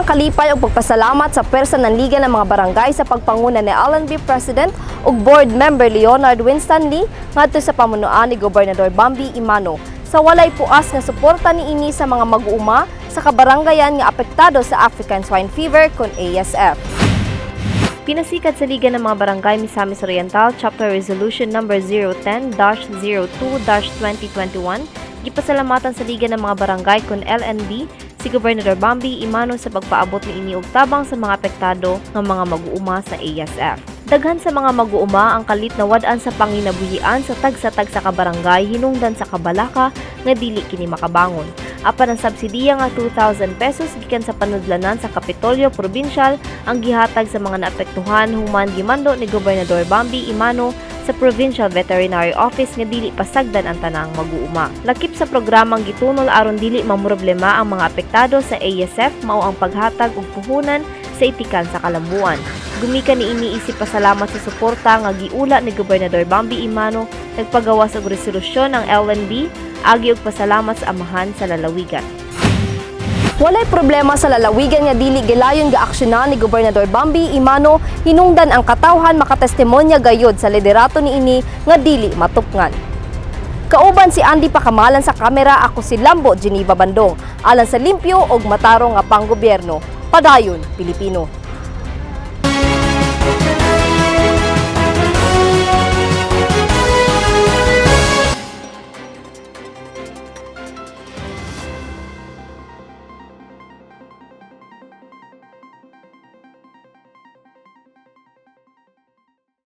Ang kalipay ug pagpasalamat sa pwersa ng Liga ng mga Barangay sa pagpanguna ni LNB President ug Board Member Leonard Winstanley ngadto sa pamunuan ni Gobernador Bambi Emano sa walay puas nga suporta niini sa mga mag-uuma sa kabarangayan nga apektado sa African Swine Fever kon ASF. Pinasikat sa Liga ng mga Barangay Misamis Oriental Chapter Resolution Number 010-02-2021, gipasalamatan sa Liga ng mga Barangay kon LNB si Gobernador Bambi Emano sa pagpaabot niini og tabang sa mga apektado nga mga mag-uuma sa ASF. Daghan sa mga mag-uuma ang kalit na wad-an sa panginabuhian sa tagsa-tagsa ka barangay hinungdan sa kabalaka nga dili kini makabangon. Apan ang subsidiya nga 2,000 pesos gikan sa panudlanan sa Kapitolyo Provincial ang gihatag sa mga naapektuhan human gimando ni Gobernador Bambi Emano sa Provincial Veterinary Office nga dili pasagdan ang tanang mag-uuma. Lakip sa programang gitunol aron dili mamroblema ang mga apektado sa ASF mao ang paghatag og puhunan sa itikan sa kalambuan. Gumikan niini isip pasalamat sa suporta nga giula ni Gobernador Bambi Emano, nagpagawas og resolusyon ang LNB agi og pasalamat sa amahan sa lalawigan. Walay problema sa lalawigan nga dili gilayon gaaksyonan ni Gobernador Bambi Emano hinungdan ang katawhan makatestimonya gayod sa liderato niini nga dili matupngan. Kauban si Andy Pakamalan sa kamera, ako si Lambo Geneva Bandong. Alang sa limpyo og matarong nga panggobyerno. Padayon, Pilipino.